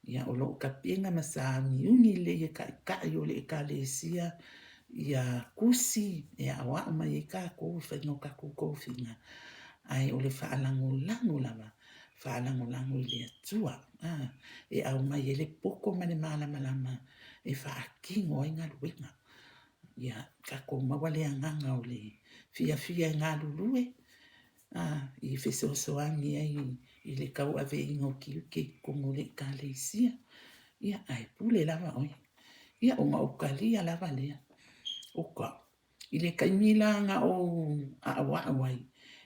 Ia, o lo o tapena ma sauniuni lelei e taitai o le Ekalesia ia tusi e aoao mai ai tatou i faiga o tatou tofiga, ae o le faalagolago lava, faalagolago i le Atua, a, e aumai ai le poto ma le malamalama e faatino ai galuega. Ia tatou maua le agaga o le fiafia e galulue, a, i fesoasoani ai i le tauaveina o tiute i totonu o le Ekalesia, ia, ae pule lava oe. Ia, ona ou talia lava lea. Oka, i le taimi la na ou aoao ai,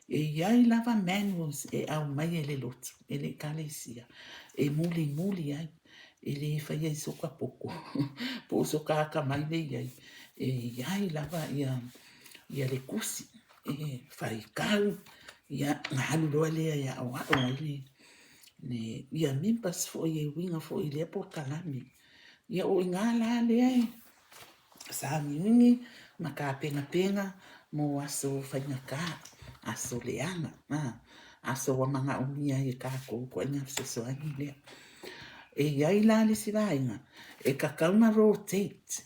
e i ai lava manuals e aumai e le lotu, e le Ekalesia, e mulimuli ai, e le faia i soka poto po o soka atamai le i ai, e i ai lava ia, ia le tusi e faitau, ia, ona alu loa lea e aoao ai le, le, ia members foi e uiga foi i lea polokalame. Ia o i ina la lea e sauniuni ma tapenapena mo aso faigata, aso leaga, aso ua manaomia ai e tatou ituaiga fesoasoani lea. E i ai la le isi vaega e tatau ona rotate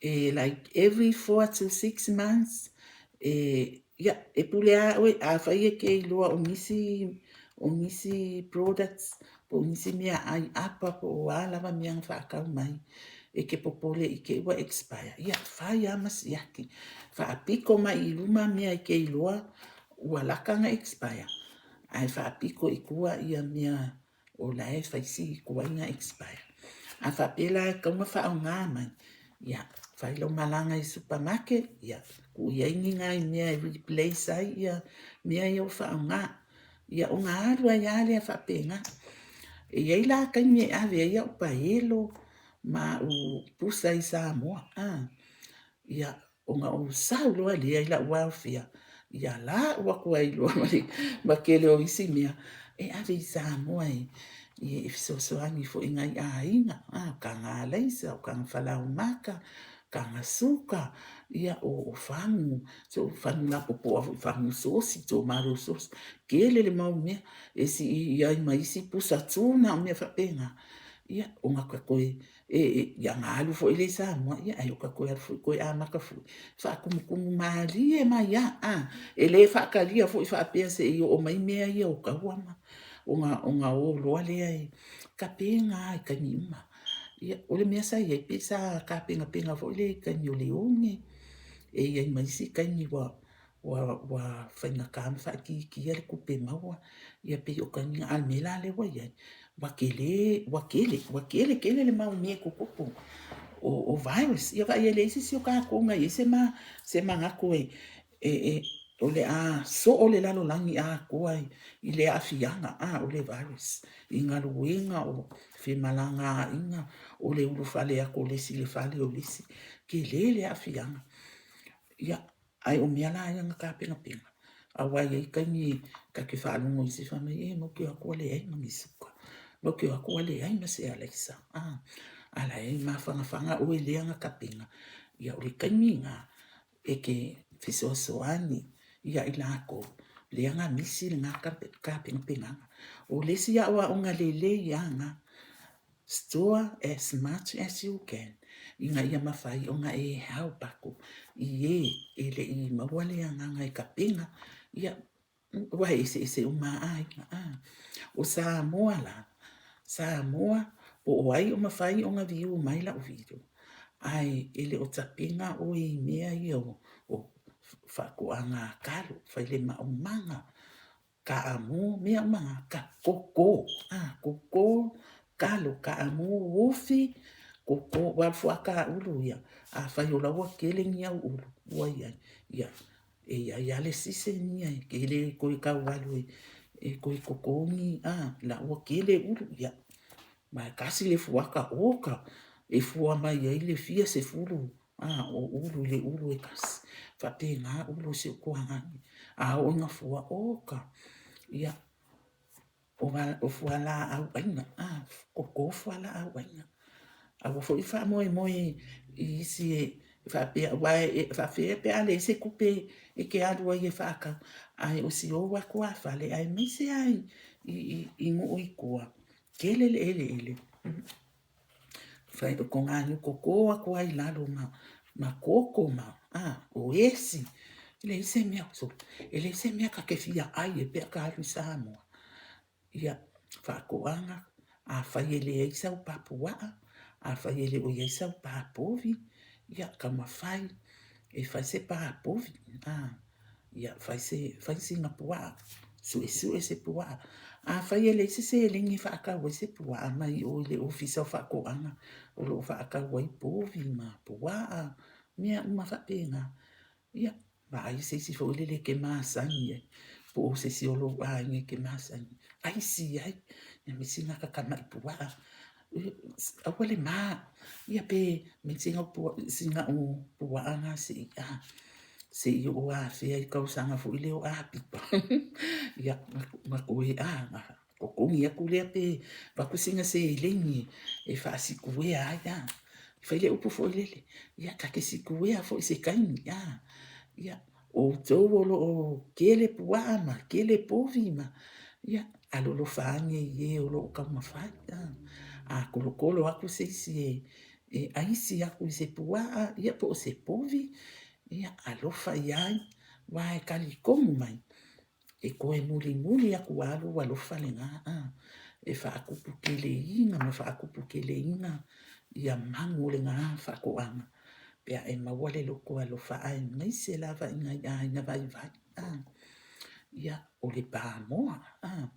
e like every 4 to 6 months e ia e pule lava oe afai e te iloa o nisi o nisi products po o nisi meaai apa po o a lava mea na faatau mai e te popole i te i ua expire, ia fai lava ma siaki. Faapito mai i luma mea e te iloa ua lata ona expire, ae faapito i tua ia mea o la e fai si tuai ona expire. A faapea la e tatau ona faaaoga mai, ia fai lau malaga i le supermarket, ia tuu i ai ni nai mea e replace ai ia mea ia ua faaaoga. Ia ona alu ai lava lea faapena. E i ai la taimi e ave ai au paelo ma au pusa i Samoa, a, ia ona ou sau loa lea i lau welfare, ia lau atu ai loa ma le tele o isi mea e ave i Samoa e. Ia e fesoasoani foi i nai aiga, a, o kaga alaisa, o kaga falaomata, kaga suka, ia o fagu, so fagu lapopoa foi, fagu sosi, tomato sauce, tele le mau mea, e sii ai ma isi pusa tuna, o mea faapena. Ia, ona ka toe e, ia na alu foi lea i Samoa, ia ai o ka toe alu foi toe amata foi, faatumutumu malie mai lava, a, e le faatalia foi faapea se i oo mai mea ia o taua ma ona o loa lea e tapena lava i taimi uma. Ia, o le mea sa i ai pei sa tapenapena foi lea i taimi o le oge, e i ai ma isi taimi ua faigata ma faaitiitia le tupe maua, ia pei o taimi na. A o le mea la lea ua i ai, ua tele, ua tele, ua tele tele le mau mea e tutupu o virus. Ia vaai e leai se isi o tatou na i ai se manatu e o le a soo le lalolagi atoa i le aafiaga o le virus i galuega, o femalagaaiga, o le ulufale atu o le isi i le fale o le isi, tele le aafiaga. Ia, ae o mea la ia na tapenapena, aua e i ai taimi ta te faalogo i isi fai mai, e matou te o atu ua leai ma ni suka, matou te o atu ua leai ma se alaisa, a la e mafanafana oe lea na tapena. Ia o le taimi lena e te fesoasoani ia i latou lea na misi lena tapenapenaga. O le isi aoaoga lelei lava lena, store as much as you can ina ia mafai ona e help atu i e e le i maua le agaga e tapena, ia, aua e eseese uma lava aiga. O Samoa la, Samoa po o ai o mafai ona view mai lau video, ae e le o tapena oe i mea ia o faatoaga talo, fai le maumaga, kaamu, mea uma na, ka koko, a koko, talo, kaamu, ufi, koko, ua alu fuata ulu ia, afai o la ua tele ni au ulu ua i ai, ia, e i ai lava le season ia e le toe tau alu e toe koko ni, a, la ua tele ulu, ia, ma e tasi le fuata, oka, e fua mai ai le fia sefulu a, o ulu i le ulu e tasi. Faapena ulu o si ou tuagani. A oo ina fua, oka, ia, o fualaau aina, a, koko fualaau aina. Aua foi faamoemoe i isi e faapea, aua e faapefea pe a leai se tupe e te alu ai e faatau. Ae o si ou atuafale aemaise lava i nuu i tua, tele le eleele. Fai o toganiu koko atu ai i lalo ma koko ma a, o esi. E leai se mea, e leai se mea ta te fia ai ai pe a ka alu i Samoa. Ia, faatoaga, afai e leai sau pā puaa, afai e le o i ai sau pā povi, ia taumafai e fai se pā povi, a, ia fai se, fai sina puaa, suesue se puaa. Afai e leai se seleni e faatau ai se puaa, mai o i le Ofisa o Faatoaga o lo o faatau ai povi ma puaa, mea uma faapena. Ia, vaai se isi foi lele e te masani ai, po o se isi o lou aiga e te masani, aisi ai, ia me sina katamai puaa, aua le mā, ia pe me sina o puaa na se i, a, se i oo afea i tausaga foi lea o Apipa, ia, na toe, a, na totogi atu lea pe avatu sina seleni e faasikuea ai, a. Fai le upu foi lele, ia ta te sikuea foi i se taimi, a. Ia, o outou o lo o tele puaa ma tele povi ma, ia, alolofa ane i e o lo o taumafai, a. A tolotolo atu se isi e aisi atu i se puaa, ia po o se povi, ia, alofa i ai, aua e talitonu mai, e toe mulimuli atu lava lou alofa lena, a, e faatuputeleina ma faatuputeleina ia magu o lena faatoaga pe a e maua le loto alofa aemaise lava i nai aiga vaivai. A, ia, o le pamoa, a,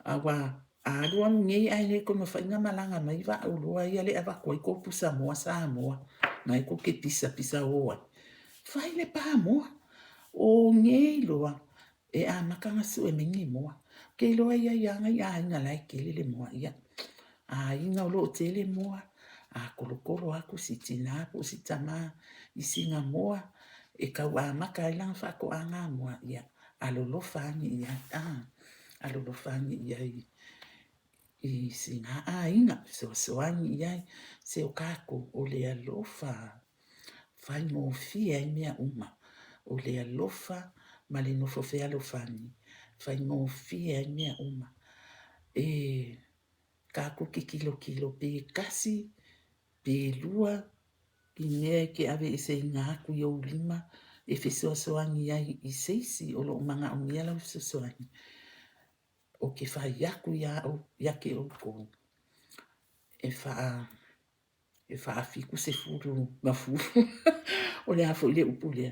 aua a alu alu nei ae le toe mafai ona malaga mai vaaoloa ia lea e avatu ai tou pusamoa Samoa na e tou te pisapisa o ai, fai le pamoa. O nei loa e amata ona sue mai ni moa. Ou te iloa e i ai lava nai aiga la e tele le moa. Ia, aiga o lo o tele moa, a tolotolo atu si tina po o si tama i sina moa e tau amata ai lana faatoaga moa, ia alolofa ane i ai, a, alolofa ane i ai. I sina aiga fesoasoani i ai se o kākou o le alofa faigofie ai mea uma. O le alofa ma le nofo fealofani faigofie ai mea uma. E kākou ke kilokilo pe kasi pe lua i mea e ke aveeseina aku i ou lima e fesoasoani ai i se isi o loo manaomia lau fesoasoani. O ke fai aku iā ia te ʻoukou, e faa e faafitu sefulu ma fulu o le a foi le upu lea.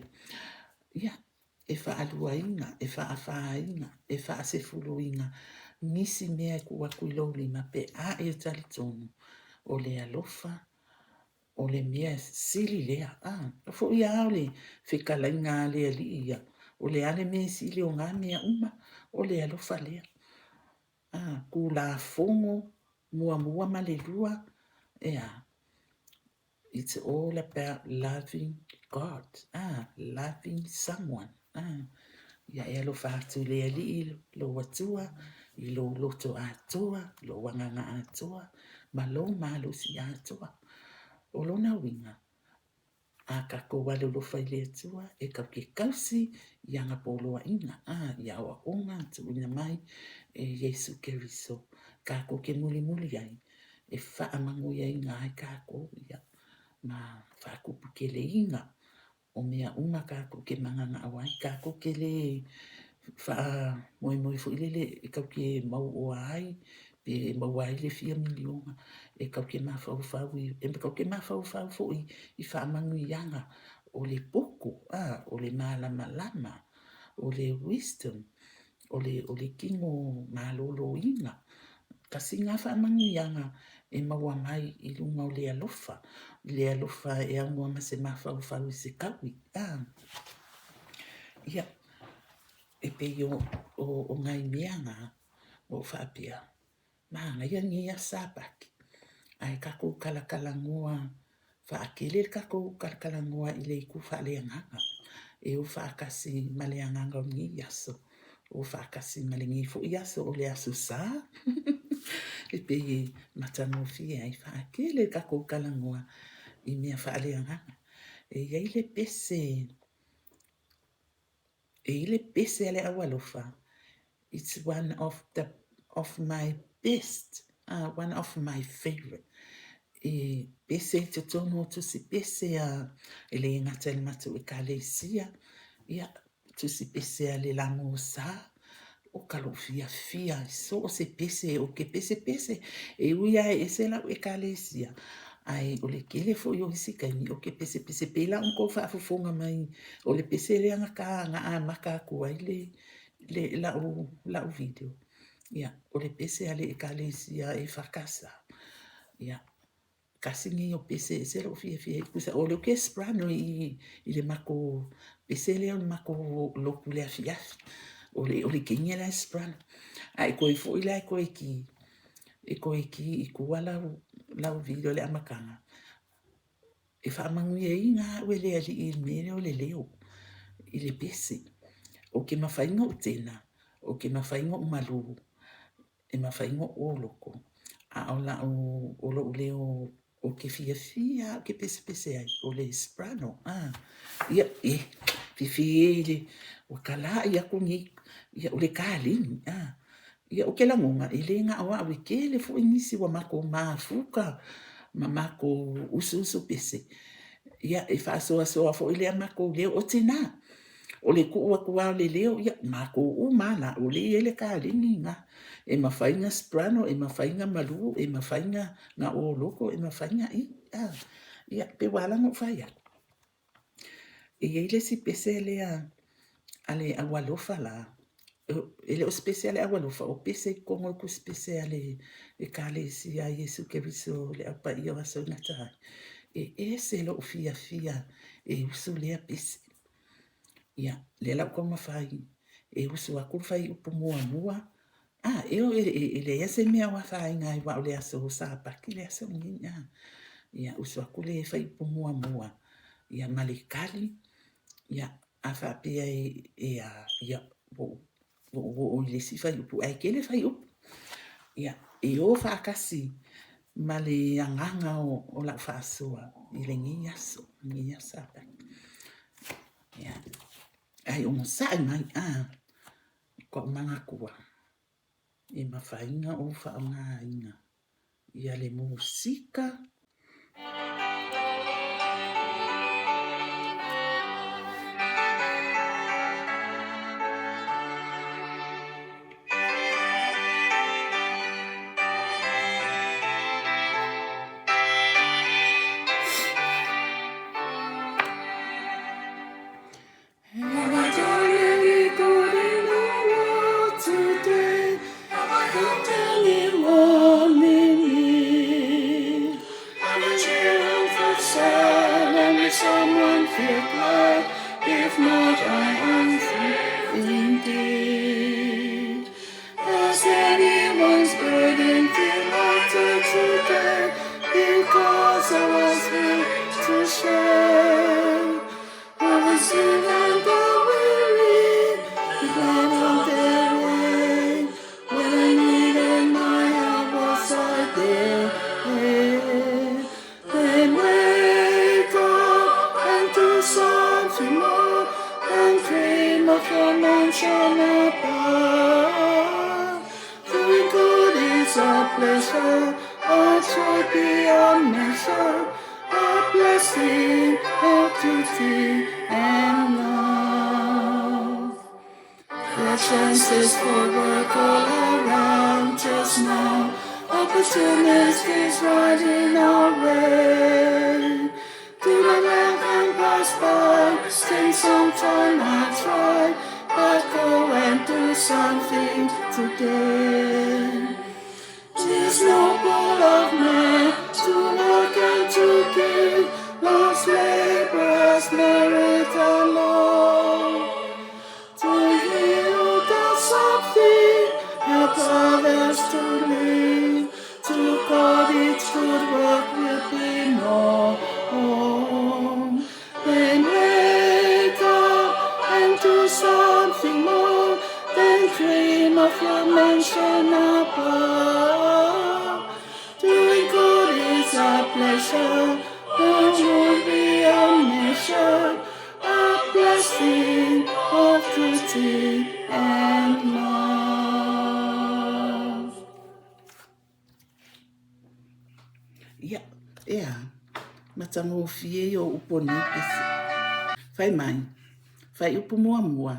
Ia, e faaluaina, e faafāina, e faasefuluina nisi mea e tuu atu i lou lima pe a e talitonu o le alofa o le mea sili lea. A, foi lava o le fetalaiga a le Alii ia, o le a le mea e sili o na mea uma, o le alofa lea. A, Tulafono muamua ma le lua, e a, it's all about loving God, a, loving someone. A, ia e alofa atu i le Alii lou Atua, i lou loto atoa, lou agaga atoa, ma lou malosi atoa. O lona uiga, a tatou alolofa i le Atua, e tatou te tausi i ana poloaiga, a, i aoaoga tuuina mai e Iesu Keriso, tatou te mulimuli ai, e faamanuiaina ai tatou, ia, ma faatuputeleina o mea uma tatou te mananao ai, tatou te lē faamoemoe foi lele e tatou te mauoa ai pe maua ai le fia miliona, e tatou te mafaufau i, e tatou te mafaufau foi i faamanuiaga o le poto, a, o le malamalama, o le wisdom, o le, o le kino malōlōina. Tasi lena faamanuiaga e maua mai i luga o le alofa, i le alofa e aunoa ma se mafaufau i se taui. A. Ia, e pei o, o, o nai mea na, ua ou faapea, Manaia lenei aso Sapati, ae tatou talatalanoa faatele le tatou talatalanoa i le itu faaleagaga e o faatasi ma le agaga o lenei aso, o faatasi ma lenei foi aso o le aso Sa e pei e matagofie ai faatele le tatou talanoa i mea faaleagaga. E i ai le pese, e i ai le pese a le aualofa It's one of the of my best, one of my favourite. E pese i totonu o tusi pese a e le gata i le matou ekalesia, ia tusi pese a le Lamo Sa, o ka lou fiafia i so o se pese ou te pesepese, e ui lava e ese lau ekalesia, ae o le tele foi o isi taimi ou te pesepese pei la ona outou faafofoga mai o le pese lea na ta na amata atu ai le le lau lau video ia o le pese a le ekalesia EFKS ia tasi nei o pese e ese lou fiafia ai tusa o lea ou te soprano i i le matou pese lea o le matou lotu i le afiafi o le o le teine la e soprano ae toe foi la e toe ki e toe ki i tua lau lau video i le amataga E faamanuiaina au e le Alii i le mea lea o le leo, i le pese. O ke mafai ona ou tena, o ke mafai ona ou malū, e mafai ona ou ōloko, a o la'u, o lo'u leo o ke fiafia au ke pesepese ai, o le soprano, a. Ia, e, fifi e i le, ua talā'i aku nei, ia, o le kaleni, a. Ia, o ke lagona, e le na o a'u, e kele foi nisi ua matou mafuta ma matou usuusu pese. Ia, e faasoasoa foi lea matou leo, o tinā, o le tuu atu lava o le leo, ia, matou uma lava la, o lea e i ai le kaleni lena. E mafai ona soprano, e mafai ona malū, e mafai ona ōloko, e mafai ona i, a. Ia, pei ua ala ona ou fai atu, E i ai le isi pese lea a le aualofa la, e le o se pese a le aualofa, o pese i totonu o le tusi pese a le Ekalesia a Iesu Keriso le Au Paia o Aso e Gata Ai. E ese lou fiafia e usu lea pese. Ia, lea la ua taumafai e usu atu le fuaiupu muamua, A, e o, e, e, e leai se mea o afaina ai, aua o le aso Sapati le aso lenei, a. Ia, usu atu le fuaiupu muamua, ia, ma le kali, ia, a faapea e, e a, ia, ua ou, ua ou oo i le isi fuaiupu, ae tele fuaiupu. Ia, e o faatasi ma le agaga o lau faasoa i lenei aso, lenei aso Sapatu. Ia, ae onosai mai, ko'u manatua, e mafai ona ou faaaogaina ia le musika. Have I done any good in the world today? Have I helped anyone in need? Have I cheered the sad and made someone feel glad? If not, I am free indeed. Has anyone's burden feel lighter today? Because I was here to share. I was sick and the weary, the glad on their way. When I needed my help, was I there? Then wake up and do something more, and dream of your mansion above. Doing good is a pleasure, a joy beyond measure, a blessing of duty and love. There are chances for work all around us now, opportunities right in our way. Do not let them pass by, spend some time I try, but go and do something today. 'Tis noble of man to work and to give, Love's labour's merit alone. To he who does something, help others to live. To God each good work will be known. Then wake up and do something more than dream of your mansion above. Doing good is a pleasure, the joy beyond measure, a blessing of duty and love. Ia, ea, matagofie i o upu o nei pese. Fai mai, whaiupu muamua.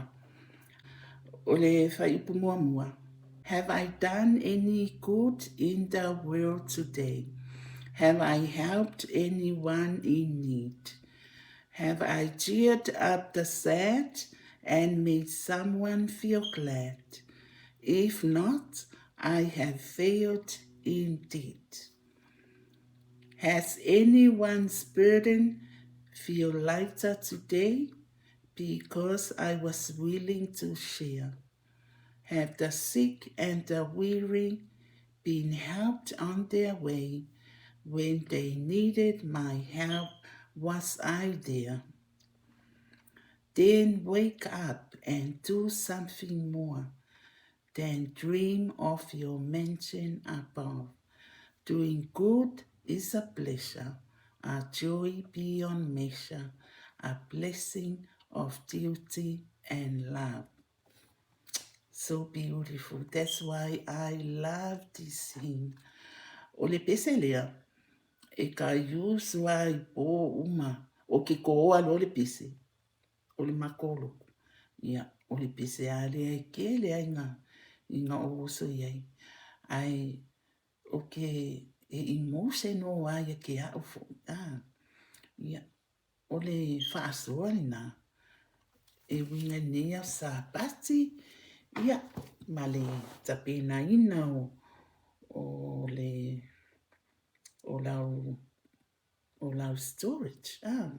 O le whaiupu muamua. Have I done any good in the world today? Have I helped anyone in need? Have I cheered up the sad and made someone feel glad? If not, I have failed indeed. Has anyone's burden feel lighter today because I was willing to share? Have the sick and the weary been helped on their way when they needed my help? Was I there? Then wake up and do something more than dream of your mansion above. Doing good is a pleasure, a joy beyond measure, a blessing of duty and love. So beautiful. That's why I love this hymn. O le pese lea, e ka use ai po uma, o ke koa loa le pese, o le makou loku. Ia, o le pese a lea e kele ai nga, i nga o oso i ai. Ai, o ke e emotional ai e ke a'u fo'i, ah. Ia, o le faasoa lena, e uiga i lenei aso Sapati, ia, ma le tapenaina o, o le, o lau, o lau storage, ah,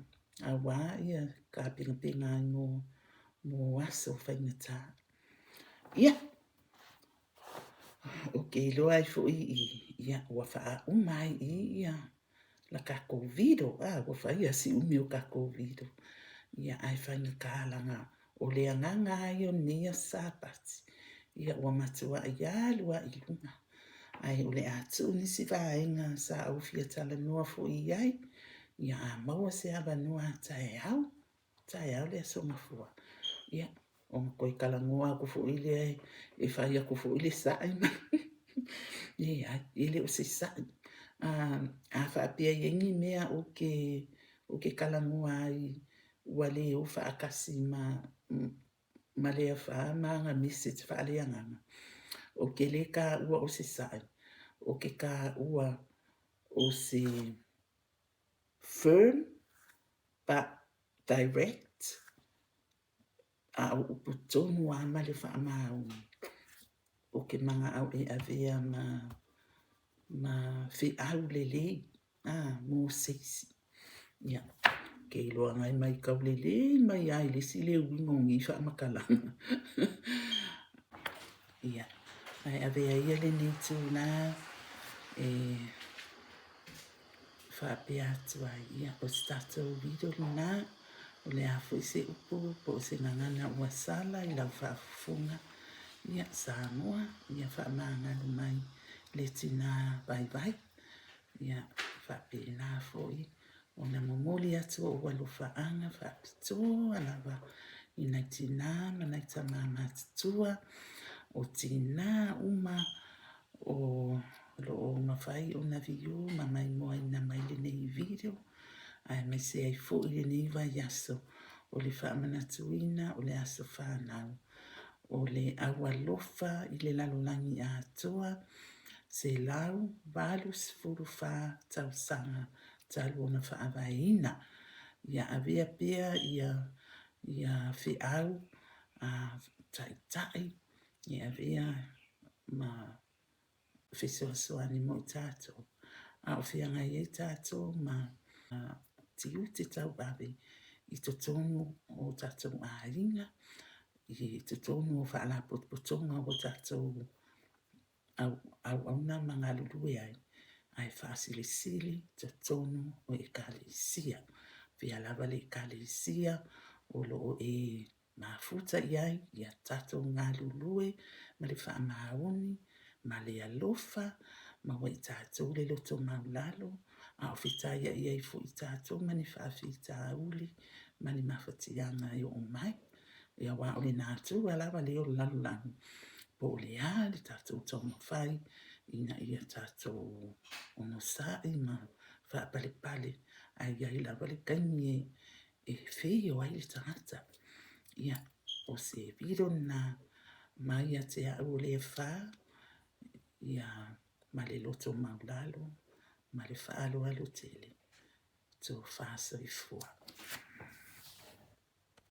auā ia tapenapena ai mo, mo aso faigata. Ia, ou te iloa ai foi i, ia, ua faauma ai i ia la tatou video, ah, ua fai a si umi o tatou video. Ia, ae faigata laga o le agaga lava ia o lenei aso Sapati, ia ua matuai alu lava i luga. Ae o le a tuu nisi vaega sa ou fia talanoa foi i ai, ia a maua se avanoa a taeao, taeao le Aso Gafua, ia, ona toe talanoa atu foi lea e fai atu foi le sa'i ma leai, e le o se sa'i. A faapea e i ai ni mea ou te talanoa ai ua le o faatasi ma le afa ma ana message faaleagaga, ou te le taua o se sa'i, ou te taua o se firm but direct, a o upu tonu lava ma le faamaoni ou te mana'o e avea ma feau lelei a mo se isi. Ia, ke iloa na e maitau lelei mai lava i le isi le uiga o nei faamatalaga. Ia, ae avea ia lenei itulā e faapea atu ai, ia, o se tatou video lena, o le a foi se upu po o se gagana ua sala i lau faafofoga, ia, Samoa, ia faamagalo mai le tinā vaivai. Ia, faapena foi ona momoli atu ou alofaaga faapitoa lava i nai tinā ma nai tamā matutua, o tinā uma o lo o mafai ona view ma maimoaina mai lenei video, aemaise ai foi lenei vaiaso o le faamanatuina o le aso fanau o le aualofa i le lalolagi atoa, 184 tausaga talu ona faavaeina. Ia avea pea ia feau a taitai e avea ma fesoasoani mo i tatou, a o feagai ai tatou ma tiute tauave i totonu o tatou aiga, i totonu o faalapotopotoga ua tatou auauna ma galulue ai, ae faasilisili totonu o Ekalesia. Pea lava le Ekalesia o lo o e mafuta i ai, ia tatou galulue ma le faamaoni ma le alofa, maua e i tatou le loto maualalo, a o fetaiai ai foi tatou ma ni faafitauli ma ni mafatiaga e oo mai. Aua o le natura lava lea o le lalolagi, po o le a le tatou taumafai ina ia tatou onosai ma faapalepale, ae i ai lava le taimi e feio ai le tagata. Ia, o se video lena mai ia te au o Leafa, ia, ma le loto maualalo ma le faaaloalo tele. Tofa soifua.